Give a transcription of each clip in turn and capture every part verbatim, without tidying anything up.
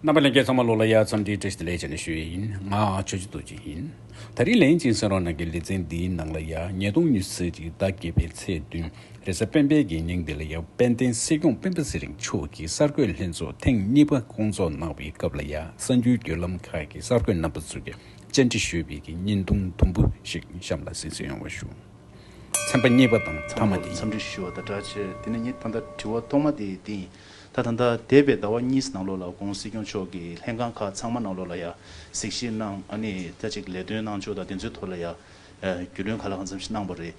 རྣམ་པ་ལྷན་རྒྱས་ཚང་མ་ལོ་ལ་ཡ་འཚམས་འདྲིའི་བཀྲ་ཤིས་བདེ་ལེགས་བྱས་ནས་ཞུ་ཡི་ཡིན། ང་ཆོས་རྗེ་རྡོ་རྗེ་ཡིན། ད་རིང་ལན་ཅིན་གསན་རོགས་གནང་གི་ལེ་ཚན་འདིའི་ནང་ལ་ཡ་ཉིས་སྟོང་ཉི་ཤུ་རྩ་གཅིག་ཟླ་བརྒྱད་པའི་ཚེས་བདུན་རེས་གཟའ་སྤེན་པའི་གི་ཉིན་འདི་ལ་ཡ་དཔལ་ལྡན་སྲིད་སྐྱོང་སྤེན་པ་ཚེ་རིང་མཆོག་གིས་གསར་འགོད་ལྷན་ཚོགས་ཐེངས་གཉིས་པ་སྐོང་ཚོགས་གནང་བའི་སྐབས་ལ་ཡ་གསར་འགྱུར་བརྒྱུད་ལམ་ཁག་གི་གསར་འགོད་རྣམ་པ་ཚོ་གིས་བཅར་འདྲི་ཞུས་པའི་གི་བརྙན་ཐུང་དུམ་བུ་ཞིག་གཤམ་ལ་གཟིགས་གཟིགས་ཡོང་བ་ཞུ། ཚན་པ་གཉིས་པ་དང་མཐའ་མ་དེ་ཡིན། འཚམས་འདྲི་ཞུ་བ་དང་སྦྲགས་བྱས། དེ་ནས་ངས་ད་ལྟ་དྲི་བ་ཐོག་མ་དེ་དེ་ཡིན། ད་ད་ལྟ་འདས་པའི་ཟླ་བ་གཉིས་ནང་ལོགས་ལ་༧གོང་ས་༧སྲིད་སྐྱོང་མཆོག་གིས་ལྷན་ཁང་ཁག་ཚང་མ་ནང་ལོགས་ལ་ཡ་གཟིགས་ཞིབ་གནང་། ཨ་ནི་ད་ཅིག་ལས་དོན་གནང་ཕྱོགས་དང་དེ་ཚོའི་ཐོག་ལ་ཡ་རྒྱུས་ལོན་ག་ལ་གང་འཚམ་ཞིག་གནང་བ་རེད།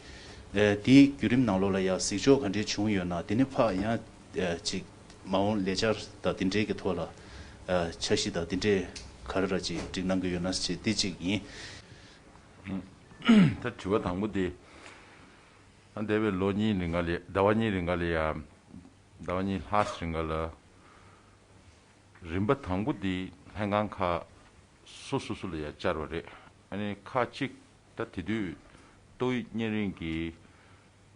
དེའི་བརྒྱུད་རིམ་ནང་ལོགས་ལ་ཡ་གཟིགས་ཕྱོགས་ག་འདྲས་བྱུང་ཡོད་ན། དེ་ནས་ཕར་ཡང་ཅིག་མ་འོངས་ལས་འཆར་དང་དེ་འབྲེལ་གྱི་ཐོག་ལ་འཆར་གཞི་དང་དེ་འབྲེལ་ག་རེ་ར་ཅིག་སྒྲིག་གནང་གི་ཡོད་ན་ཞེས་དེ་གཅིག་ཡིན། ད་དྲི་བ་དང་པོ་དེ། ཨ་འདས་པའི་ལོ་གཉིས་རིང་ག་ལ་ཟླ་བ་གཉིས་རིང་ག་ལ་ཡ། ཟླ་བ་གཉིས་ལྷག་རིང་ག་ལ། རིམ་པ་དང་པོ་དེ་ལྷན་ཁང་ཁག་སོ་སོ་སོ་ལ་ཡ་བཅར་བ་རེད། ཨ་ནི་ཁག་གཅིག་ད་དེ་དུས་ཏོག་དབྱིབས་གཉན་རིམས་ཀྱི་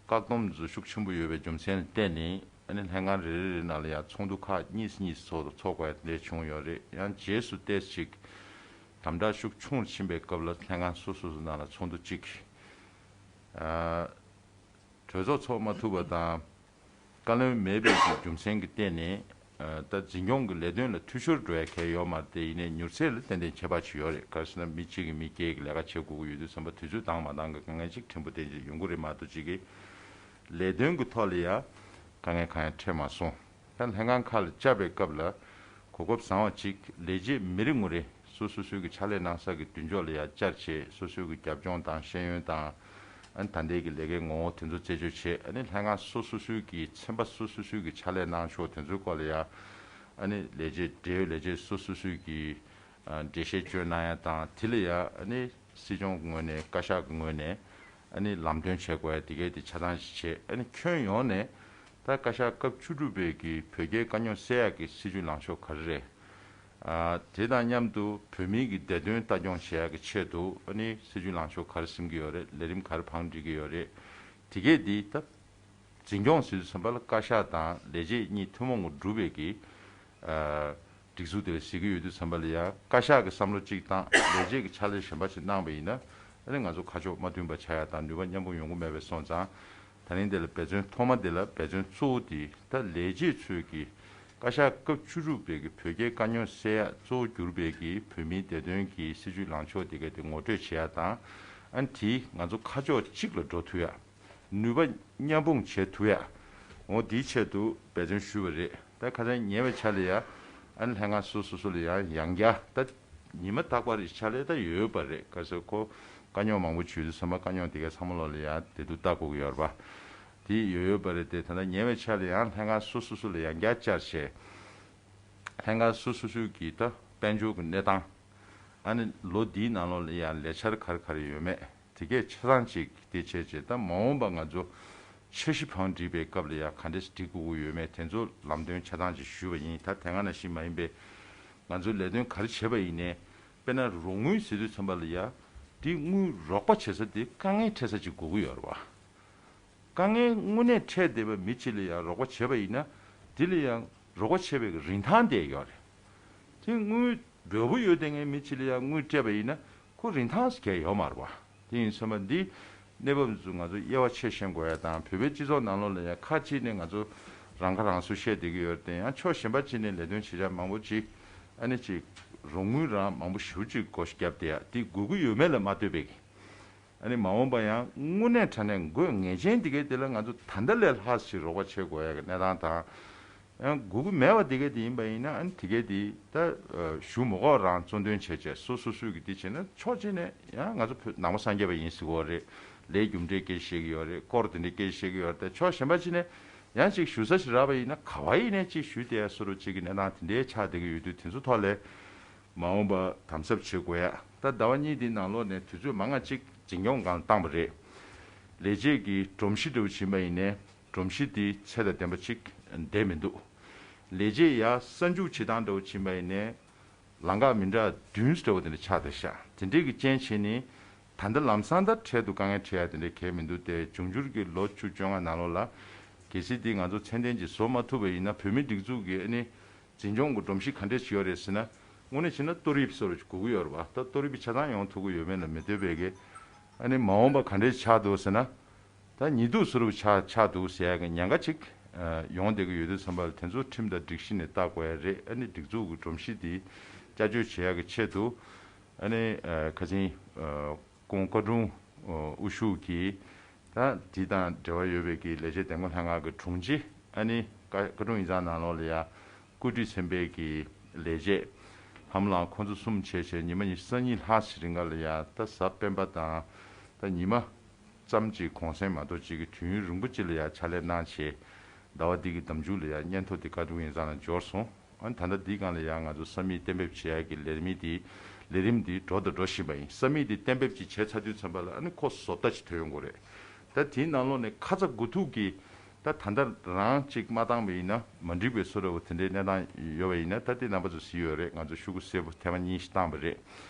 བཀག་སྡོམ་ཚོ་ཤུགས་ཆེན་པོ་ཡོད་པའི་རྒྱུ་མཚན་ལ་བརྟེན་ནས། ཨ་ནི་ལྷན་ཁང་རེ་རེ་རེ་ནང་ལ་ཡང་ཚོགས་འདུ་ཁག་གཉིས་གཉིས་ཚོགས་ཚོགས་དགོས་ཡ་དེ་འདྲ་བྱུང་ཡོད་རེད། ཡང་རྗེས་སུ་ཏོག་ཙམ་ཅིག་དམ་དྲག་ཤུགས་ཆུང་ཕྱིན་པའི་སྐབས་ལ་ལྷན་ཁང་སོ་སོ་སོ་ནང་ལ་ཚོགས་འདུ་གཅིག་ཨ་གྲོས་ཚོགས་ཚོགས་མ་ཐུབ་པ་དང་། བཀའ་བློན་མེད་པའི་གི་རྒྱུ་མཚན་གྱི་སྟེང་ནས། ཨ་ད་འཛིན་སྐྱོང་གི་ལས་དོན་ལ་འཐུས་ཤོར་འགྲོ་ཡ་གང་ཡོད་མ་རེད། དེ་ཡིན་ནའི་མྱུར་ཚད་ལ་ཏན་ཏན་ཁྱད་པར་ཅིག་ཡོད་རེད། ག་རེ་ཟེར་ན་མི་གཅིག་གིས་མི་བརྒྱད་ཀྱི་ལས་ཀ་བྱེད་དགོས་ཀྱི་ཡོད་དུས་ཙམ་པ་དུས་ཚོད་འདང་མ་འདང་གི་དཀའ་ངལ་ཅིག་ཕྲན་བུ་དེ་ཅིག་ཡོང་གི་རེད་མ་གཏོགས། གཅིག་གི་ལས་དོན་གྱི་ཐོག་ལ་ཡ་དཀའ་ངལ་གང་ཡང་འཕྲད་མ་སོང་། ད་ལྷན་ཁང་ཁག་ལ་བཅར་བའི་སྐབས་ལ་གོ་སྐབས་བཟང་བ་གཅིག་ལས་བྱེད་མི་རེ་ངོ་རེ་སོ་སོ་སོའི་གི་ཕྱག་ལས་གནང་ས་གི་མདུན་ཕྱོགས་ལ་ཡ་བཅར་བྱས། སོ་སོའི་གི་རྒྱབ་ལྗོངས་དང་ཤེས་ཡོན་དང་། ཨ་ནི་ད་ལྟའི་གི་ལས་ཀའི་ངོ་བོ་དེ་ཚོ་རྩད་གཅོད་བྱས། ཨ་ནི་ལྷན་ཁང་སོ་སོ་སོའི་གི་ཚན་པ་སོ་སོ་སོའི་གི་ཕྱག་ལས་གནང་ཕྱོགས་དེ་ཚོའི་སྐོར་ལ་ཡ། ཨ་ནི་ལས་བྱེད་འབྲེལ་ཡོད་ལས་བྱེད་སོ་སོ་སོའི་གི་ཨ་འགྲེལ་བཤད་བསྐྱོན་གནང་ཡ་དང་། དེ་ལ་ཡ་ཨ་ནི་སྲིད་སྐྱོང་གི་ངོས་ནས་བཀའ་ཤག་གི་ངོས་ནས་ཨ་ནི་ལམ་སྟོན་བྱེད་དགོས་ཡ་དེ་གའི་དེ་ཆ་ཚང་ཞིག་བྱས། ཨ་ནི་ཁྱོན་ཡོངས་ནས་ད་བཀའ་ཤག་སྐབས་བཅུ་དྲུག་པའི་གི་བོད་རྒྱའི་དཀའ་རྙོག་སེལ་ཡག་གི་སྲིད་ཇུས་ལངས་ཕྱོགས་ག་རེ་རེད། ཨ་དེ་དང་མཉམ་དུ་བོད་མིའི་གི་བདེ་དོན་ལྟ་སྐྱོང་བྱེད་ཡག་གི་ཆེད་དུ་ཨ་ནི་སྲིད་ཇུས་ལངས་ཕྱོགས་ག་རེ་ཟིན་གྱི་ཡོད་རེད། ལས་རིམ་ག་རེ་བང་སྒྲིག་གི་ཡོད་རེད། དེ་གས་དེ་ད་འཛིན་སྐྱོང་ཟེར་དུས་ཙམ་པ་ལ་བཀའ་ཤག་དང་ལས་བྱེད་གཉིས་ཐུན་མོང་གི་སྒྲུབ་པའི་གི་ཨ་སྒྲིག་འཛུགས་དེ་ལ་གཟིགས་ཀྱི་ཡོད་དུས་ཙམ་པ་ལ་ཡ། བཀའ་ཤག་གི་བསམ་བློ་གཅིག་བཏང་། ལས་བྱེད་ཀྱི་ཕྱག་ལས་གཞན་པ་ཞིག་གནང་བ་ཡིན་ན། ཨ་ནི་ང་ཚོ་ཁ་ཕྱོགས་མ་མཐུན་པ་ཆགས་ཡ་དང་ནུས་པ་མཉམ་སྤུངས་ཡོང་གི་མེད་པ་སོང་ཙང་། ད་རིང་འདི་ལ་འབད་བརྩོན་ཐོག་མ་འདི་ལ་འབད་བརྩོན་གཙོ་བོ་དེ་ད་ལས་བྱེད་ཚོས་ཀྱི་བཀའ་ཤག་སྐབས་བཅུ་དྲུག་པའི་གི་བོད་རྒྱའི་དཀའ་རྙོག་སེལ་ཡག་གཙོ་བོ་གྱུར་པའི་གི་བོད་མིའི་བདེ་དོན་གྱི་སྲིད་ཇུས་ལངས་ཕྱོགས་དེ་ག་དེ་ངོ་སྤྲོད་བྱེད་ཡ་དང་། ཨ་ནི་དེ་ང་ཚོ་ཁ་ཕྱོགས་གཅིག་ལ་འགྲོ་ཐུབ་ཡ། ནུས་པ་མཉམ་སྤུངས་བྱེད་ཐུབ་ཡ། འོ་དེའི་ཆེད་དུ་འབད་བརྩོན་ཞུས་པ་རེད། ད་ཁ་སང་ཉེ་བའི་ཆར་ལ་ཡ། ཨ་ནི་ལྷན་ཁང་སོ་སོ་སོ་ལ་ཡང་ཡང་བསྐྱར་ད་ཉི་མ་རྟག་པར་རེ་ཕྱག་ལས་ད་ཡོད་ཡོད་པ་རེད། ག་ཟེར་ཁོ་དཀའ་རྙོག་མང་པོ་བྱུང་དུས་ཙམ་པ་དཀའ་རྙོག་དེ་གའི་ཚང་མ་ལོག་ལ་ཡ་བདེ་སྡུག་ལྟ་དགོས་ཀྱི་ཡོད་རེད་པ། དེ་ཡོད་ཡོད་པ་རེད་དེ། ད་ལྟ་ཉེ་བའི་ཆར་ལ་ཡང་ལྷན་ཁང་སོ་སོ་སོ་ལ་ཡང་བསྐྱར་བཅར་བྱས། ལྷན་ཁང་སོ་སོ་སོའི་གི་ད་དཔལ་འབྱོར་གྱི་གནས་སྟངས། ཨ་ནི་ལོ་འདིའི་ནང་ལོགས་ལ་ཡང་ལས་འཆར་ག་རེ་ག་རེ་ཡོད་མེད་དེ་གས་ཆ་ཚང་ཅིག་དེ་བྱས་བྱས། ད་མ་འོངས་པ་ང་ཚོ་འཆར་གཞི་བང་སྒྲིག་པའི་སྐབས་ལ་ཡང་ག་འདྲས་སྒྲིག་དགོས་ཀྱི་ཡོད་མེད་དེ་ཚོ་ལམ་སྟོན་ཆ་ཚང་ཅིག་ཞུས་པ་ཡིན། ད་དེ་སྔ་ནང་བཞིན་མ་ཡིན་པའི་ང་ཚོའི་ལས་དོན་ག་རེ་བྱས་པ་ཡིན་ནའི། དཔེར་ན་རོགས་དངུལ་ཟེར་དུས་ཙམ་པ་ལ་ཡ། དེ་དངུལ་རོགས་པ་བྱེད་ས་དེ་དཀའ་ངལ་འཕྲད་ས་ཅིག་དགོས་ཀྱི་ཡོད་རེད་བ། དཀའ་ངལ་དངོས་གནས་འཕྲད་བསྡད་པའི་མི་གཅིག་ལ་ཡང་རོགས་པ་བྱས་པ་ཡིན་ན། དེ་ལ་ཡང་རོགས་པ་བྱས་པའི་རིན་ཐང་དེ་ཡོད་རེད། དེ་དངུལ་འབོལ་པོ་ཡོད་བསྡད་མཁན་མི་གཅིག་ལ་ཡང་དངུལ་སྤྲད་པ་ཡིན་ན་ཁོ་རིན་ཐང་གང་ཡང་ཡོད་མ་རེད་བ། དེ་ཡིན་ཙང་འདི་གནས་བབ་འདི་ཚོ་ང་ཚོ་དབྱེ་བ་ཕྱེ་ཤེས་དགོས་ཡ་དང་། བོད་པའི་སྤྱི་ཚོགས་ནང་ལོགས་ལ་ཡང་ཁ་ཅིག་ནས་ང་ཚོ་རང་ཁ་རང་གསོ་བཤད་བསྡད་ཀྱི་ཡོད་རེད་དེ། ཡང་ཕྱོགས་གཞན་པ་ཅིག་ནས་ལས་དོན་བྱེད་བྱ་མང་པོ་ཅིག་ཨ་ནི་ཅིག་རོགས་དངུལ་རང་མང་པོ་ཞེ་པོ་ཅིག་སྒོ་བརྒྱབ་བསྡད་ཡ་དེ་དགོས་ཀྱི་ཡོད་མེད་ལ་མ་ལྟོས་པའི་ཨ་ནི་མ་འོངས་པ་ཡང་དངོས་གནས་དྲང་གནས་དགོས་ངེས་ཅན་དེ་གའི་དེ་ལ་ང་ཚོ་ད་ལྟ་ལས་ལྷག་ཞིག་རོགས་པ་བྱེད་དགོས་ཡ་གི་གནས་སྟངས་དང་། ཡང་དགོས་ཀྱི་མེད་པ་དེ་གའི་དེ་ཡིན་པ་ཡིན་ན། ཨ་ནི་དེ་གའི་དེ་ད་ཞུ་མི་དགོས་རང་གཙོ་འདོན་བྱས་བྱས་སོ་སོ་སོས་ཀྱི་དེ་བྱས་ན། ཕྱོགས་གཅིག་ནས་ཡང་ང་ཚོ་བོད་ནང་པ་སངས་རྒྱས་པ་ཡིན་ཟེར་གྱི་ཡོད་རེད། ལས་རྒྱུ་འབྲས་སྐད་ཆ་བཤད་ཀྱི་ཡོད་རེད། སྐོར་དེ་འདྲའི་སྐད་ཆ་བཤད་ཀྱི་ཡོད་རེད་དེ། ཕྱོགས་གཞན་པ་གཅིག་ནས་ཡང་ཅིག་ཞུ་ས་ཞིག་རག་པ་ཡིན་ན་ག་བ་ཡིན་ནའི་ཅིག་ཞུ་བསྡད་ཡ་བཟོ་འདྲ་ཅིག་གི་གནས་སྟངས་དེ་འདྲའི་ཆགས་བསྡད་ཀྱི་ཡོད་དུས་དེ་ཚོ་ཐོག་ལ་མ་འོངས་པ་དམ་ཟབ་བྱེད་དགོས་ཡ། ད་ཟླ་བ་གཉིས་འདིའི་ནང་ལོགས་ནས་དུས་ཚོད་མང་ང་ཅིག་འཛིན་སྐྱོང་སྒང་བཏང་བ་རེད། ལས་བྱེད་ཀྱི་སྒྲོམ་གཞི་འདྲ་བོ་བྱིན་པ་ཡིན་ནའི་སྒྲོམ་གཞི་དེ་ཚད་དང་ལྡན་པ་ཅིག་བསྡད་མི་འདུག་ལས་བྱེད་ཡ་གསར་འཇུག་བྱེད་སྟངས་འདྲ་བོ་བྱིན་པ་ཡིན་ནའི་ལམ་ཁ་མི་འདྲ་བདུན་འདྲ་བོ་དེ་འདྲ་ཆགས་བསྡད་ཤག་དེ་འདྲའི་གི་རྐྱེན་བྱས་ནས་ད་ལྟ་ལམ་སང་ད་འཕྲལ་དུ་དཀའ་ངལ་འཕྲད་ཡ་དེ་འདྲ་གང་ཡང་མི་འདུག་སྟེ། འབྱུང་འགྱུར་གྱི་ལོ་བཅུ་བཅོ་ལྔ་ནང་ལོགས་ལ་གལ་སྲིད་དེ་ང་ཚོ་ཚད་ལྡན་ཅིག་བཟོ་མ་ཐུབ་པ་ཡིན་ན། བོད་མིའི་སྒྲིག་འཛུགས་ཀྱི་ཨ་ནི་ འཛིན་སྐྱོང་གི་སྒྲོམ་གཞི་ག་འདྲས་ཅིག་ཡོད་རེད་ཟེར་ན། དངོས་གནས་བྱས་ན་གཏོར་དབྱིབས་བཟོ་འདྲ་ཅིག་དགོས་ཀྱི་ཡོད་རེད་བ། ད་གཏོར་དབྱིབས་ཆ་ཚང་ཡོང་ཐུབ་ཀྱི་ཡོད་མེད་ལ་མི་ལྟོས་པའི་གི། ཨ་ནི་མ་འོངས་པ་ག་འདྲས་ཆགས་འདུག་ཟེར་ན། ད་ཉི་གདུགས་བཟོ་འདྲ་ཆགས་ཆགས་འདུག་ཟེར་ཡ་གི་ཉེན་ཁ་ཅིག་ཨ་ཡོང་བསྡད་ཀྱི་ཡོད་དུས་ཙམ་པ་ལ། དེ་ཚོ་ཁྲིམས་དང་སྒྲིག་གཞི་ནས་བལྟ་དགོས་ཡ་རེད། ཨ་ནི་སྒྲིག་འཛུགས་ཀྱི་སྒྲོམ་གཞི་དེ་བསྐྱར་བཅོས་བྱེད་ཡ་གི་ཆེད་དུ། ཨ་ནི་ཨ་ཁ་སང་ཨ་ཀོང་བཀའ་དྲུང་ཨ་དབུ་བཞུགས་ཀྱིས། ད་དེ་དང་འབྲེལ་བ་ཡོད་པའི་གི་ལས་བྱེད་འདེམས་ངོ་ལྷན་ཁང་གི་དྲུང་ཆེ། ཨ་ནི་བཀའ་བཀའ་དྲུང་ཡིག་ཚང་ནང་ལོགས་ལ་ཡ་བཀོད་སྒྲིག་ཚན་པའི་གི་ལས་བྱེད་ལྷམ་ལངས་ཁོང་ཚོ་གསུམ་བྱས་བྱས། ཉི་མ་ཉི་ཤུ་རྩ་གཉིས་ལྷག་ཞིག་རིང་ག་ལ་ཡ་ད་གཟའ་སྤེན་པ་དང་ད་ཉི་མ་ཙམ་གྱི་གུང་སེང་མ་གཏོགས་ཅིག་གི་དུས་ཡུན་རིང་པོ་ཅིག་ལ་ཡ་ཕྱག་ལས་གནང་བྱས། ཟླ་བ་འདི་གི་ཟླ་མཇུག་ལ་ཡ་སྙན་ཐོ་འདི་བཀའ་དྲུང་ཡིག་ཚང་ལ་འབྱོར་སོང་། ཨ་ནི་ད་ལྟ་འདིའི་སྒང་ལ་ཡང་ང་ཚོ་ས་མིག་གཏན་འབེབས་བྱེད་ཡ་གི་ལས་མི་འདི་ལས་རིམ་འདི་འགྲོ་དང་འགྲོ་བཞིན་པ་ཡིན། ས་མིག་འདི་གཏན་འབེབས་ཅིག་བྱས་ཚར་དུས་ཙམ་པ་ལ། ཨ་ནི་ཁོ་བཟོ་ལྟ་ཅིག་ཐོན་ཡོང་གི་རེད། ད་དེའི་ནང་ལོགས་ནས་ཁ་ཚ་དགོས་གཏུགས་ཀྱིས་ད་ད་ལྟ་རང་ཅིག་མ་བཏང་བ་ཡིན་ན་མ་འགྲིག་པའི་བཟོ་འདྲ་བོ་དེ་འདྲའི་གནས་སྟངས་ཡོད་པ་ཡིན་ན། ད་དེ་རྣམ་པ་ཚོ་གཟིགས་ཡོད་རེད། ང་ཚོ་ཤོག་གུ་སེར་པོ་ཐེངས་མ་གཉིས་ཤིག་བཏང་བ་རེད།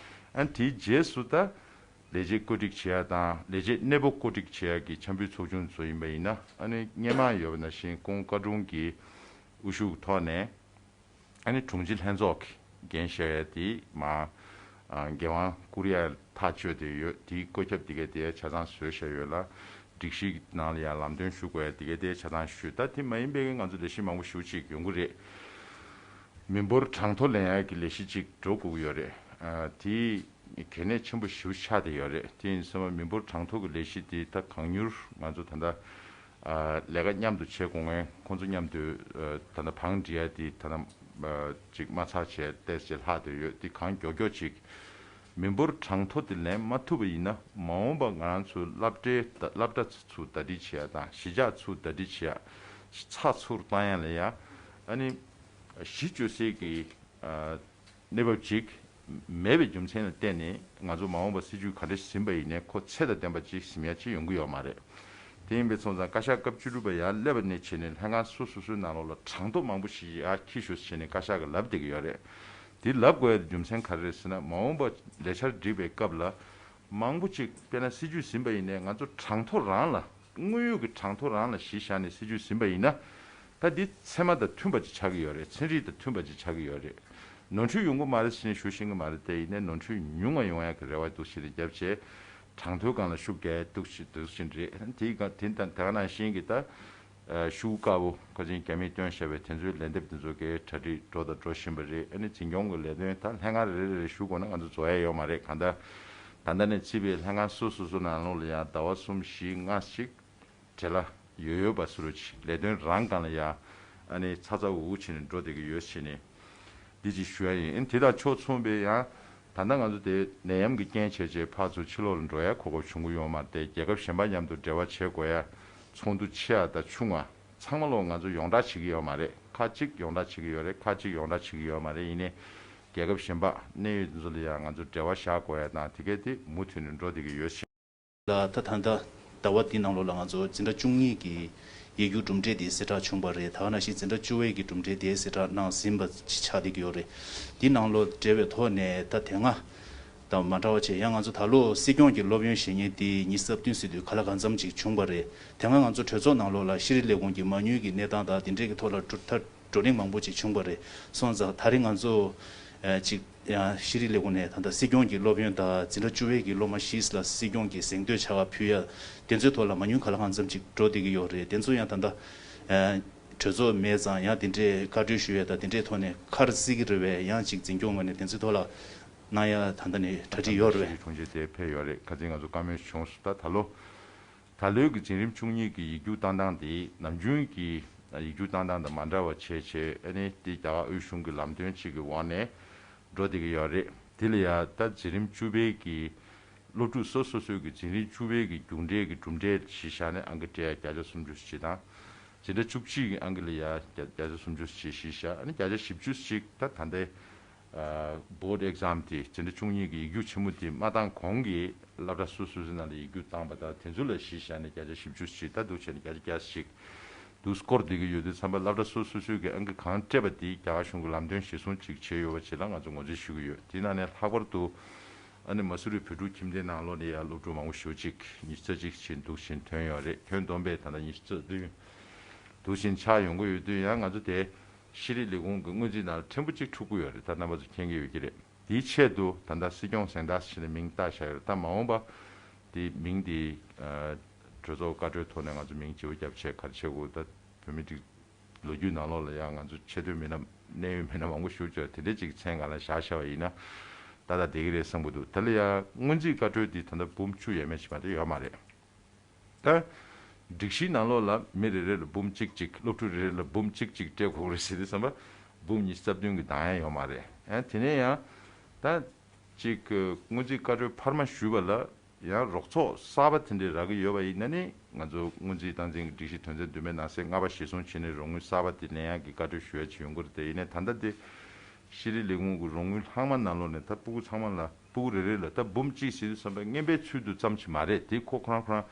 ཨ་ནི་དེའི་རྗེས་སུ་ད་ལས་བྱེད་བཀོད་སྒྲིག་བྱེད་ཡ་དང་ལས་བྱེད་གནས་སྤོ་བཀོད་སྒྲིག་བྱེད་ཡ་གི་འཆམ་མཐུན་ཚོགས་ཆུང་ཚོ་ཡིན་པ་ཡིན་ན། ཨ་ནི་སྔོན་མ་ཡོད་པ་ནང་བཞིན་ཀོང་བཀའ་དྲུང་གི་དབུ་བཞུགས་ཐོག་ནས། ཨ་ནི་དྲུང་ཆེ་ལྷན་ཚོགས་ཀྱི་འགན་བཞེས་ཡ་དེ་མར་ཨ་འགན་དབང་བསྐུར་ཡ་ཐག་གཅོད་དེ་ཡོད། དེའི་བཀོད་ཁྱབ་དེ་ག་དེ་ཆ་ཚང་བཟོས་བཞག་ཡོད་ལ། སྒྲིག་གཞི་ནང་ལ་ཡང་ལམ་སྟོན་ཞུ་དགོས་ཡ་དེ་ག་དེ་ཆ་ཚང་ཞུས། ད་དེ་མ་ཡིན་པའི་ང་ཚོ་ལས་གཞི་མང་པོ་ཞེ་པོ་ཅིག་ཡོང་གི་རེད། མི་འབོར་གྲངས་ཐོ་ལེན་ཡ་གི་ལས་གཞི་ཅིག་འགྲོ་དགོས་ཀྱི་ཡོད་རེད། ཨ་དེ་གལ་གནད་ཆེན་པོ་ཞེ་པོ་ཆགས་བསྡད་ཡོད་རེད། དེ་ཡིན་ཙང་མི་འབོར་གྲངས་ཐོ་གི་ལས་གཞི་དེ་ད་གང་མྱུར་ང་ཚོ་ད་ལྟ་ཨ་ལས་ཀ་མཉམ་དུ་བྱེད་དགོས་མཁན་ཁོང་ཚོ་མཉམ་དུ་ཨ་ད་ལྟ་བང་སྒྲིག་ཡ་དེ་ད་ལྟ་ཨ་ཅིག་མ་ཚར་བྱས་ཏོག་ཙམ་ལྷག་བསྡད་ཡོད། དེ་གང་མགྱོགས་མགྱོགས་ཅིག་མི་འབོར་གྲངས་ཐོ་དེ་ལེན་མ་ཐུབ་པ་ཡིན་ན། མ་འོངས་པ་ང་རང་ཚོའི་སློབ་གྲྭའི་སློབ་གྲྭ་ཚོ་ཟླ་སྒྲིལ་བྱེད་ཡ་དང་། གཞིས་ཆགས་ཚོ་ཟླ་སྒྲིལ་བྱེད་ཡ། ཚགས་ཚུད་བཏང་ཡ་ལ་ཡ། ཨ་ནི་གཞི་བཅོལ་སའི་གི་ཨ་གནས་བབ་ཅིག་མེད་པའི་རྒྱུ་མཚན་ལ་བརྟེན་ནས། ང་ཚོ་མ་འོངས་པ་སྲིད་ཇུས་ག་འདྲ་ཞིག་ཟིན་པ་ཡིན་ནའི་ཁོ་ཚད་དང་ལྡན་པ་ཅིག་ཟིན་ཡ་ཅིག་ཡོང་གི་ཡོད་མ་རེད། དེ་ཡིན་པའི་སོང་ཙང་བཀའ་ཤག་སྐབས་བཅུ་དྲུག་པ་ཡར་སླེབས་པ་ནས་བྱས་ནས་ལྷན་ཁང་སོ་སོ་སོའི་ནང་ལོགས་ལ་གྲངས་ཐོ་མང་པོ་ཞིག་ཡར་འཁྱེར་ཤོག་ཟེར་ནས་བཀའ་ཤག་གིས་ལབ་བསྡད་ཀྱི་ཡོད་རེད། དེ་ལབ་དགོས་ཡ་རྒྱུ་མཚན་ག་རེ་རེད་ཟེར་ན། མ་འོངས་པ་ལས་འཆར་སྒྲིག་པའི་སྐབས་ལ་མང་པོ་ཅིག་དཔེར་ན་སྲིད་ཇུས་ཟིན་པ་ཡིན་ནའི་ང་ཚོ་གྲངས་ཐོ་རང་ལ། དངོས་ཡོད་ཀྱི་གྲངས་ཐོ་རང་ལ་གཞི་བཞག་ནས་སྲིད་ཇུས་ཟིན་པ་ཡིན་ན། ད་འདི་ཚད་མ་དང་མཐུན་པ་ཅིག་ཆགས་ཀྱི་ཡོད་རེད། ཚན་རིག་དང་མཐུན་པ་ཅིག་ཆགས་ཀྱི་ཡོད་རེད། ནོར་འཁྲུལ་ཡོང་གི་མ་རེད་ཟེར་ནས་ཞུ་ཤེས་ཀྱི་མ་རེད། དེ་ཡིན་ནའི་ནོར་འཁྲུལ་ཉུང་བ་ཡོང་ཡག་གི་རེ་བ་འདུག་ཟེར་ནས་བརྒྱབ་བྱས། གྲངས་ཐོའི་སྒང་ལ་ཤུགས་རྒྱག་འདུག་ཟེར་འདུག་ཟེར་རེད། དེའི་སྒང་དེ་དང་དེ་ག་ནང་བཞིན་གྱི་ད་ཤུགས་དཀར་པོ་ཁ་སང་རྒྱ་མིས་བཏོན་བཞག་པའི་དེ་ཚོའི་ལན་འདེབས་དེ་ཚོ་གའི་གྲ་སྒྲིག་འགྲོ་དང་འགྲོ་བཞིན་པ་རེད། ཨ་ནི་འཛིན་སྐྱོང་གི་ལས་དོན་ད་ལྷན་ཁང་རེ་རེ་རེ་ཞུ་དགོས་ན་ང་ཚོ་རྫོགས་ཡ་ཡོད་མ་རེད། གང་ལྟར་ད་ལྟ་ནས་བརྩིས་པའི་ལྷན་ཁང་སོ་སོ་སོ་ནང་ལོགས་ལ་ཡང་ཟླ་བ་གསུམ་བཞི་ལྔ་ཞིག་བྲེལ་ལ་ཡོད་ཡོད་པ་བཟོ་འདྲ་ཅིག་ལས་དོན་རང་སྒང་ལ་ཡ་ཨ་ནི་ཚ་ཚ་འུར་འུར་བྱས་ནས་འགྲོ་བསྡད་ཀྱི་ཡོད་ཟེར་ནས་འདི་ཅིག་ཞུ་ཡ་ཡིན། ཨ་ནི་དེ་དང་ཕྱོགས་མཚུངས་པའི་ཡང་ད་ལྟ་ང་ཚོ་དེ་ནད་ཡམས་ཀྱི་རྐྱེན་བྱས་བྱས་ཕར་ཚུར་ཕྱི་ལོགས་ལ་འགྲོ་ཡ་གོ་སྐབས་བྱུང་གི་ཡོད་མ་རེད། རྒྱལ་ཁབ་གཞན་པ་མཉམ་དུ་འབྲེལ་བ་བྱེད་དགོས་ཡ། ཚོགས་འདུ་ཆེ་བ་དང་ཆུང་བ་ཚང་མ་ལོག་ང་ཚོ་ཡོངས་བསྒྲགས་བྱེད་ཀྱི་ཡོད་མ་རེད། ཁག་ཅིག་ཡོངས་བསྒྲགས་བྱེད་ཀྱི་ཡོད་རེད། ཁག་ཅིག་ཡོངས་བསྒྲགས་བྱེད་ཀྱི་ཡོད་མ་རེད། ཡིན་ནའི་རྒྱལ་ཁབ་གཞན་པ་གནད་ཡོད་དེ་ཚོ་ལ་ཡང་ང་ཚོ་འབྲེལ་བ་བཞག་དགོས་ཡ་དང་། དེ་གས་དེ་མུ་མཐུད་ནས་འགྲོ་བསྡད་ཀྱི་ཡོད་ཟེར། ལ་ད་ད་ལྟ་ཟླ་བ་འདིའི་ནང་ལོགས་ལ་ང་ཚོ་འཛིན་གྲྭ་བཅུ་གཉིས་ཀྱི་ཡིག་རྒྱུགས་གྲུབ་འབྲས་དེ་གསལ་བསྒྲགས་བྱུང་བ་རེད། ད་ག་ནང་བཞིན་འཛིན་གྲྭ་བཅུ་པའི་གི་གྲུབ་འབྲས་དེ་གསལ་བསྒྲགས་གནང་ཟིན་པ་ཆགས་བསྡད་ཀྱི་ཡོད་རེད། འདིའི་ནང་ལོགས་འབྲེལ་བའི་ཐོག་ནས་ད་དེ་སྔ་དང་མ་འདྲ་བ་བྱས། ཡང་ང་ཚོ་ད་ལོ་སྲིད་སྐྱོང་གི་སློབ་ཡོན་བཞེས་མཁན་དེ་ཉི་ཤུ་རྩ་བདུན་ཟེར་དུས་ག་ལ་གང་འཚམ་ཅིག་བྱུང་བ་རེད། དེ་སྔ་ང་ཚོ་གྲོས་ཚོགས་ནང་ལོགས་ལ་ཤེས་རིག་ལས་ཁུངས་ཀྱི་མ་དངུལ་གྱི་གནས་སྟངས་དང་དེ་འབྲེལ་གྱི་ཐོག་ལ་གྲུབ་མཐའ་བགྲོ་གླེང་མང་པོ་ཅིག་བྱུང་བ་རེད། སོང་ཙང་ད་རེས་ང་ཚོ་ཨ་ཅིག་ཡང་ཤེས་རིག་ལས་ཁུངས་ནས་ད་ལྟ་སྲིད་སྐྱོང་གི་སློབ་ཡོན་དང་འཛིན་གྲྭ་བཅུ་པའི་གི་སློབ་མ་བཞི་ལ་སྲིད་སྐྱོང་གི་གཟེངས་བསྟོད་བྱ་བ་ཕུལ་ཡ་དེ་ཚོའི་ཐོག་ལ་མ་དངུལ་ག་ལ་གང་འཚམ་ཅིག་འགྲོ་བསྡད་ཀྱི་ཡོད་རེད། དེ་ཚོ་ཡང་ད་ལྟ་ཨ་གྲོས་ཚོགས་མེད་ཙང་ཡང་དེ་འདྲའི་བཀའ་འཁྲོལ་ཞུ་ཡ་དང་དེ་འདྲའི་ཐོག་ནས་ཁ་ར་བརྩི་གི་རེད་པས། ཡང་ཅིག་འཛིན་སྐྱོང་ངོས་ནས་དེ་ཚོའི་ཐོག་ལ་གནང་ཡ་ད་ལྟ་ནས་གྲ་སྒྲིག་ཡོད་རེད་པས། ད་ལྟ་ཤེས་རིག་དྲུང་ཆེ་དེ་ཕེབས་ཡོད་རེད། ཁ་སང་ང་ཚོ་བཀའ་མོལ་བྱུང་སོང་། ད་ད་ལོ། ད་ལོའི་གི་འཛིན་རིམ་བཅུ་གཉིས་ཀྱི་ཡིག་རྒྱུགས་བཏང་སྟངས་དེ་ནམ་རྒྱུན་གྱི་ཡིག་རྒྱུགས་བཏང་སྟངས་དང་མ་འདྲ་བ་བྱས་བྱས། ཨ་ནི་དེ་རྒྱ་གར་དབུས་གཞུང་གི་ལམ་སྟོན་གཅིག་གི་འོག་ནས་འགྲོ་བསྡད་ཀྱི་ཡོད་རེད། དེ་ལ་ཡ་ད་འཛིན་རིམ་བཅུ་པའི་གི་སློབ་ཕྲུག་སོ་སོ་སོའི་གི་འཛིན་རིམ་བཅུ་པའི་གི་རྒྱུགས་འབྲས་ཀྱི་གྲུབ་འབྲས་གཞི་བཞག་ནས་ཨང་ཀི་སྤྲད་ཡ་བརྒྱ་ཆ་སུམ་ཅུ་ཞིག་དང་། འཛིན་གྲྭ་བཅུ་གཅིག་གི་ཨང་ཀི་ལ་ཡ་བརྒྱ་བརྒྱ་ཆ་སུམ་ཅུ་ཞིག་གཞི་བཞག་ཨ་ནི་བརྒྱ་ཆ་བཞི་བཅུ་ཞིག་ད་ད་ལྟའི་ཨ་བོར་ཌི་ཨེག་ཛམ་དེ། འཛིན་གྲྭ་བཅུ་གཉིས་ཀྱི་ཡིག་རྒྱུགས་ཆེན་མོ་དེ་མ་བཏང་གོང་གི་སློབ་གྲྭ་སོ་སོ་སོའི་ནང་ལ་ཡིག་རྒྱུགས་བཏང་པ་དང་དེ་ཚོ་ལ་གཞི་བཞག་ནས་བརྒྱ་ཆ་བཞི་བཅུ་ཞིག་ད་འདུག་བྱས་ནས་བརྒྱ་ཆ་བརྒྱ་ཞིག་འདུག་སྐོར་བསྡད་ཀྱི་ཡོད་དུས་ཙམ་པ། སློབ་གྲྭ་སོ་སོ་སོའི་གི་ཨང་ཀི་གང་སྤྲད་པ་དེ་རྒྱ་གར་གཞུང་གི་ལམ་སྟོན་གཞིར་བཟུང་ཅིག་བྱས་ཡོད་པ་ཅིག་ལ་ང་ཚོ་ངོས་འཛིན་ཞུ་གི་ཡོད། དེ་ནང་ནས་ལྷག་པར་དུ་ཨ་ནི་མ་སུ་རི་བོད་ཕྲུག་ཁྱིམ་སྡེའི་ནང་ལོགས་ནས་ཡ་སློབ་ཕྲུག་མང་པོ་ཞེ་པོ་ཅིག་ཉི་ཤུ་རྩ་གཅིག་ཕྱིན་འདུག་ཕྱིན་ཐོན་ཡོད་རེད། ཁྱོན་བསྡོམས་པས་ད་ལྟ་ཉི་ཤུ་རྩ་བདུན་འདུག་ཕྱིན་ཆགས་ཡོང་གི་ཡོད་དུས། ཡང་ང་ཚོ་དེ་ ཤེས་རིག་ལས་ཁུངས་ཀྱི་སྔོན་རྩིས་ནང་ལ་ཕྲན་བུ་གཅིག་འཁྲུག་གི་ཡོད་རེད། ད་རྣམ་པ་ཚོ་མཁྱེན་གྱི་ཡོད་ཀྱི་རེད། དེའི་ཆེད་དུ་ད་ལྟ་སྲིད་སྐྱོང་གཟེངས་རྟགས་ཟེར་ནས་མིང་བཏགས་བཞག་ཡོད་རེད། ད་མ་འོངས་པ་དེ་མིང་དེ་ཨ་གྲོས་ཚོགས་བཀའ་འཁྲོལ་ཐོག་ནས་ང་ཚོ་མིང་བརྗེ་པོ་བརྒྱབ་བྱས་ག་རེ་བྱེད་དགོས། ད་བོད་མི་སྒྲིག་ལོ་རྒྱུས་ནང་ལོགས་ལ་ཡང་ང་ཚོ་ཆེ་མཐོའི་མི་སྣ་གནད་ཡོད་མི་སྣ་མང་པོ་བཞུགས་བྱས། དེ་འདྲའི་ཅིག་མཚན་སྒང་ལ་བཞག་བཞག་པ་ཡིན་ན་ཏག་ཏག་བསྡད་ཀྱི་རེད་བསམ་གྱི་འདུག། དེ་ལ་ཡང་སྔོན་རྩིས་བཀའ་འཁྲོལ་འདི་ད་ལྟ་འབུམ་བཅུ་ཡས་མས་ཅིག་མ་གཏོགས་ཡོད་མ་རེད། ད་སྒྲིག་གཞི་ནང་ལོགས་ལ་མི་རེ་རེ་ལ་འབུམ་གཅིག་གཅིག། སློབ་ཕྲུག་རེ་རེ་ལ་འབུམ་གཅིག་གཅིག་སྤྲད་དགོས་རེད་ཟེར་དུས་ཙམ་པ་འབུམ་ཉི་ཤུ་རྩ་བདུན་གྱི་འདང་ཡ་ཡོད་མ་རེད། ཨ་དེ་ནས་ཡང་ད་ཅིག་སྔོན་རྩིས་བཀའ་འཁྲོལ་འཕར་མ་ཞུས་པ་ལ་ཡང་རོགས་ཚོགས་གསར་པ་དེ་འདྲས་རག་གི་ཡོད་པ་ཡིན་ན་ནི་ང་ཚོ་སྔོན་རྩིས་སྟངས་འཛིན་གྱི་སྒྲིག་གཞི་དོན་ཚན་བདུན་པའི་ནང་གསེས་ལྔ་པ་གཞིར་བཟུང་བྱས་ནས་རོགས་དངུལ་གསར་པ་དེ་ལེན་ཡག་གི་བཀའ་འཁྲོལ་ཞུ་ཡ་ཅིག་ཡོང་གི་རེད། དེ་ཡིན་ནའི་ད་ལྟ་དེ་ཤེས་རིག་ལས་ཁུངས་ཀྱི་རོགས་དངུལ་ལྷག་མ་ནང་ལོགས་ནས་ད་སྤུ་གུ་ཚང་མ་ལ་སྤུ་གུ་རེ་རེ་ལ་ད་འབུམ་གཅིག་ཟེར་དུས་ཙམ་པ་རྔན་པའི་ཚུལ་དུ་ཙམ་ཞིག་མ་རེད། དེ་ཁོ་ཁོ་རང་ཁོ་རང་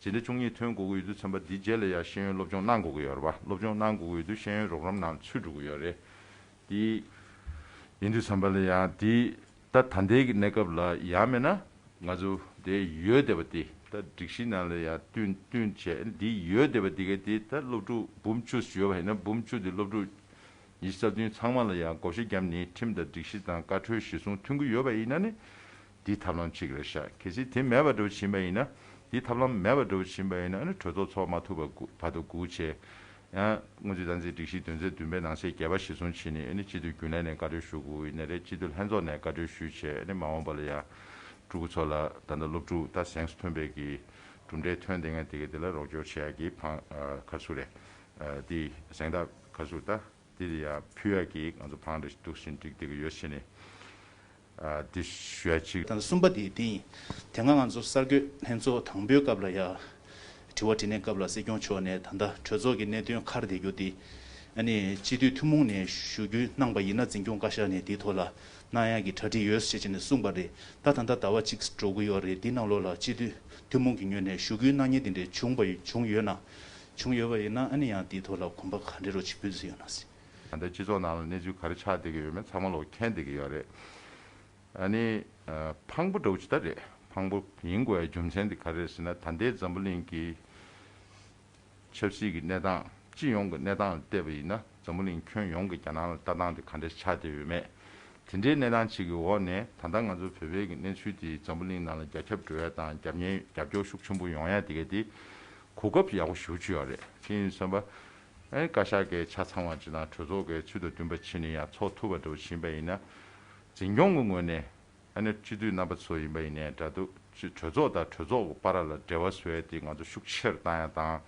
སྦྱིན་བདག་བཅུ་གཉིས་ཐོན་དགོས་ཀྱི་ཡོད་དུས་ཙམ་པ་འདི་རྗེས་ལ་ཡང་ཤེས་ཡོན་སློབ་སྦྱོང་གནང་དགོས་ཀྱི་ཡོད་རེད་པ། སློབ་སྦྱོང་གནང་དགོས་ཀྱི་ཡོད་དུས་ཤེས་ཡོན་རོགས་རམ་ནང་ཚུད་འགྲོ་གི་ཡོད་རེད། དེ་ཡིན་དུས་ཙམ་པ་ལ་ཡང་དེ་ད་ད་ལྟའི་གི་གནས་སྐབས་ལ་ཡང་མིན་ན་ང་ཚོ་དེ་ཡོད་བསྡད་པ་དེ་ད་སྒྲིག་གཞི་ནང་ལ་ཡང་བསྟུན་བསྟུན་བྱས་འདི་ཡོད་བསྡད་པ་དེ་ག་དེ་ད་སློབ་ཕྲུག་འབུམ་བཅུ་ཡོད་པ་ཡིན་ན་འབུམ་བཅུ་དེ་སློབ་ཕྲུག་ཉི་ཤུ་རྩ་བདུན་ཚང་མ་ལ་ཡང་བགོ་བཤའ་བརྒྱབ་ནས་ཁྲིམས་དང་སྒྲིག་གཞི་དང་བཀའ་འཁྲོལ་གཞིར་བཟུང་མཐུན་གྱི་ཡོད་པ་ཡིན་ན་ནི་འདི་ཐབས་ལམ་གཅིག་རེད་ཤག། གལ་སྲིད་དེ་མེད་པ་འདྲ་བོ་ཕྱིན་པ་ཡིན་ན་འདི་ཐབས་ལམ་མེད་པ་འདྲ་བོ་ཕྱིན་པ་ཡིན་ན་ནི་གྲོས་ཚོགས་ཚོགས་མ་ཐུབ་པ་བར་དུ་སྒུག་བྱས། ཡང་སྔོན་རྩིས་སྟངས་འཛིན་སྒྲིག་གཞི་དོན་ཚན་བདུན་པའི་ནང་གསེས་བརྒྱད་པ་གཞིར་བཟུང་བྱས་ནས་ཨ་ནི་སྤྱི་འཐུས་རྒྱུན་ལས་ནས་བཀའ་འཁྲོལ་ཞུ་དགོས་ཡིན་ན་རེད། སྤྱི་འཐུས་ལྷན་ཚོགས་ནས་བཀའ་འཁྲོལ་ཞུས་བྱས་ཨ་ནི་མ་འོངས་པ་ལ་ཡང་ཕྲུ་གུ་ཚོ་ལ་ད་ལྟ་སློབ་ཕྲུག་ད་གཟེངས་སུ་ཐོན་པའི་གི་གྲུབ་འབྲས་ཐོན་བསྡད་མཁན་དེ་ག་དེ་ལ་རོགས་སྐྱོར་བྱེད་ཡག་གི་ཕང་ཨ་ག་རེ་ཟེར་དགོས་རེད། ཨ་དེ་གཟེངས་རྟགས་ག་རེ་ཟེར་དགོས་ད། དེ་ལ་ཡང་ཕུལ་ཡག་གི་ང་ཚོ་ཕང་འདྲ་ཞིག་འདུག་ཟེར་འགྲིག་བསྡད་ཀྱི་ཡོད་ཟེར་ནས་ཨ་འདི་ཞུ་ཡ་ཅིག། ད་ལྟ་གསུམ་པ་དེ་དེ་ཡིན། དེ་སྔ་ང་ཚོ་གསར་འགོད་ལྷན་ཚོགས་དང་པོའི་སྐབས་ལ་ཡང་དྲི་བ་དྲིས་ལན་སྐབས་ལ་སྲིད་སྐྱོང་མཆོག་ནས་ད་ལྟ་གྲོས་ཚོགས་ཀྱི་གནད་དོན་ཁར་བསྡད་རྒྱུ་དེ་ཨ་ནི་སྤྱི་འཐུས་ཐུན་མོང་ནས་ཞུ་རྒྱུ་གནང་པ་ཡིན་ན་འཛིན་སྐྱོང་བཀའ་ཤག་ནས་དེའི་ཐོག་ལ་གནང་ཡག་གི་གྲ་སྒྲིག་ཡོད་ཟེར་བྱས་ནས་གསུངས་པ་རེད། ད་ད་ལྟ་ཟླ་བ་གཅིག་འགྲོ་གི་ཡོད་རེད། དེའི་ནང་ལོགས་ལ་སྤྱི་འཐུས་ཐུན་མོང་གི་ངོས་ནས་ཞུ་སྐུལ་གནང་མཁན་དེ་འདྲ་བྱུང་པ་བྱུང་ཡོད་ན་བྱུང་ཡོད་པ་ཡིན་ན་ཨ་ནི་ཡང་དེའི་ཐོག་ལ་གོམ་པ་ག་འདྲ་རོགས་བྱེད་འབུལ་རྩིས་ཡོད་ན་ཟེར། ད་ལྟ་སྤྱི་ཚོགས་ནང་ལ་གནས་ཚུལ་ག་རེ་ཆགས་བསྡད་ཀྱི་ཡོད་མེད་ཚང་མ་ལོག་མཁྱེན་བསྡད་ཀྱི་ཡོད་རེད། ཨ་ནི་ཨ་ཕངས་པོ་འདྲ་བོ་ཅིག་ད་རེད། ཕངས་པོ་ཡིན་དགོས་ཡ་རྒྱུ་མཚན་དེ་ག་རེ་རེད་ཟེར་ན་ད་ལྟའི་འཛམ་བུ་གླིང་གི་ཆབ་སྲིད་ཀྱི་གནས་སྟངས་སྤྱི་ཡོངས་ཀྱི་གནས་སྟངས་ལ་བལྟས་པ་ཡིན་ན་འཛམ་བུ་གླིང་ཁྱོན་ཡོངས་ཀྱི་རྒྱ་ནག་ལ་ལྟ་སྟངས་དེ་ག་འདྲ་ཆགས་བསྡད་ཡོད་མེད། དེ་འདྲའི་གནས་སྟངས་ཅིག་གི་འོག་ནས་ད་ལྟ་ང་ཚོ་བོད་པའི་གི་གནས་ཚུལ་དེ་འཛམ་བུ་གླིང་ནང་ལ་རྒྱ་ཁྱབ་འགྲོ་ཡ་དང་རྒྱབ་གཉེར་རྒྱབ་སྐྱོར་ཤུགས་ཆེན་པོ་ཡོང་ཡ་དེ་ག་དེ་གོ་སྐབས་ཡག་པོ་ཞེ་པོ་ཅིག་ཡོད་རེད། དེ་ཡིན་དུས་ཙམ་པ། ཨ་ནི་བཀའ་ཤག་གི་ཆ་ཚང་བ་ཅིག་དང་གྲོས་ཚོགས་ཀྱི་ཚུལ་དང་བསྟུན་པ་བྱས་ནས་ཡང་ཚོགས་ཐུབ་པ་འདྲ་བོ་ཕྱིན་པ་ཡིན་ན། འཛིན་སྐྱོང་གི་ངོས་ནས་ཨ་ནི་སྤྱི་འཐུས་རྣམ་པ་ཚོ་ཡིན་པ་ཡིན་ནའི་འདྲ་འདུག་སྤྱི་གྲོས་ཚོགས་དང་གྲོས་ཚོགས་ཀྱི་བར་ལ་འབྲེལ་བ་བཟོ་ཡ་དེ་ང་ཚོ་ཤུགས་ཆེ་རུ་བཏང་ཡ་དང་།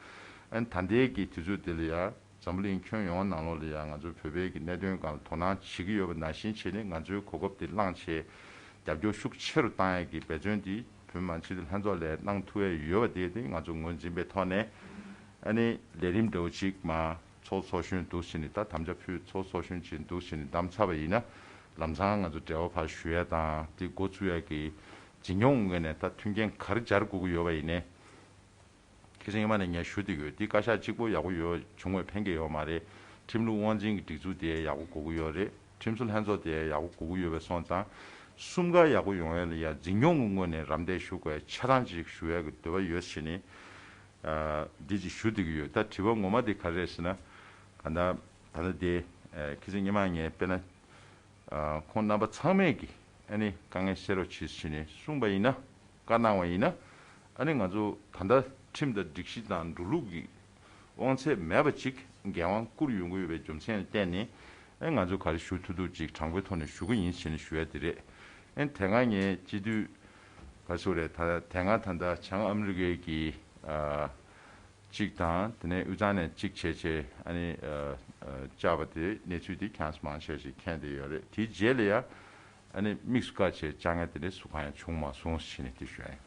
ཨ་ནི་ད་ལྟའི་གི་དུས་ཚོད་འདི་ལ་ཡང་འཛམ་བུ་གླིང་ཁྱོན་ཡོངས་ནང་ལོགས་ལ་ཡང་ང་ཚོ་བོད་པའི་གི་གནད་དོན་སྒང་ལ་དོ་སྣང་བྱེད་ཀྱི་ཡོད་པ་ནང་བཞིན་བྱས་ནས་ང་ཚོའི་གོ་སྐབས་དེ་བླངས་བྱས་རྒྱབ་སྐྱོར་ཤུགས་ཆེ་རུ་བཏང་ཡ་གི་འབད་བརྩོན་དེ་བོད་མི་མང་སྤྱི་འཐུས་ལྷན་ཚོགས་ལ་གནང་ཐུབ་ཡ་ཡོད་པ་དེ་དེ་ང་ཚོ་ངོས་འཛིན་པའི་ཐོག་ནས་ཨ་ནི་ལས་རིམ་འདྲ་བོ་ཅིག་མ། ཚོགས་ཚོགས་གཞོན་འདུག་ཟེར་ནས་ད་དམ་བཅའ་ཕུལ། ཚོགས་ཚོགས་གཞོན་ཅིག་འདུག་ཟེར་ནས་བདམས་ཚར་བ་ཡིན་ན་ལམ་སང་ང་ཚོ་འབྲེལ་བ་ཕར་ཞུ་ཡ་དང་དེ་འགོ་ཚུགས་ཡ་གི་འཛིན་སྐྱོང་ངོས་ནས་ད་མཐུན་རྐྱེན་ག་རེ་སྦྱར་དགོས་ཀྱི་ཡོད་པ་ཡིན་ནའི། ཁ་སང་ཉི་མ་ནས་ངས་ཞུ་བསྡད་ཀྱི་ཡོད། འདི་བཀའ་ཤག་གཅིག་པོ་ཡག་པོ་ཡོད་བྱུང་བས་ཕན་གྱི་ཡོད་མ་རེད། ཁྲིམས་ལུགས་དབང་འཛིན་གྱི་སྒྲིག་འཛུགས་དེ་ཡག་པོ་དགོས་ཀྱི་ཡོད་རེད། ཁྲིམས་བཟོ་ལྷན་ཚོགས་དེ་ཡག་པོ་དགོས་ཀྱི་ཡོད་པས་སོང་ཙང་། གསུམ་ཀ་ཡག་པོ་ཡོང་ཡ་ལ་ཡ་འཛིན་སྐྱོང་གི་ངོས་ནས་རམ་འདེགས་ཞུ་དགོས་ཡ་ཆ་ཚང་ཅིག་ཞུ་ཡ་གི་འདོད་པ་ཡོད་ཟེར་ནས། ཨ་འདི་ཅིག་ཞུ་བསྡད་ཀྱི་ཡོད། ད་དྲི་བ་ངོ་མ་དེ་ག་རེ་རེད་ཟེར་ན། ག་ད་ད་ལྟ་དེ་ཨ་ཁ་སང་ཉི་མ་ངས་དཔེར་ན་ཨ་ཁོང་རྣམ་པ་ཚང་མས་ཀྱི་ཨ་ནི་དཀའ་ངལ་སེལ་རོགས་བྱེད་ཟེར་ནས་གསུངས་པ་ཡིན་ན། བཀའ་གནང་བ་ཡིན་ན། ཨ་ནི་ང་ཚོ་ད་ལྟ་ཁྲིམས་དང་སྒྲིག་གཞི་དང་འགྲོ་ལུགས་ཀྱི་དབང་ཚད་མེད་པ་ཅིག་འགན་དབང་བསྐུར་ཡོང་གི་ཡོད་པའི་རྒྱུ་མཚན་ལ་བརྟེན་ནས། ཨེ་ང་ཚོ་ག་རེ་ཞུ་ཐུབ་ཐུབ་ཅིག་དྲང་པོའི་ཐོག་ནས་ཞུ་གི་ཡིན་ཟེར་ནས་ཞུ་ཡ་དེ་རེད། ཨེ་དེ་སྔ་ངས་སྤྱི་འཐུས་ག་རེ་ཟེར་དགོས་རེད། ད་དེ་སྔ་ད་ལྟ་བྱང་ཨ་མི་རི་ཀའི་གི་ཨ་གཅིག་དང་དེ་ནས་དབུས་གཙང་ནས་གཅིག་བྱས་བྱས་ཨ་ནི་ཨ་ཨ་བཅར་བ་དེ་གནས་ཚུལ་དེ་ཁྱེད་རང་ཚོ་མང་ཆེ་ཞིག་མཁྱེན་བསྡད་ཡོད་རེད། དེའི་རྗེས་ལ་ཡ་ཨ་ནི་དམིགས་སུ་བཀར་བྱས་བཅར་མཁན་དེ་འདྲ་སུ་གང་ཡང་བྱུང་མ་སོང་ཟེར་ནས་དེ་ཞུ་ཡ་ཡིན།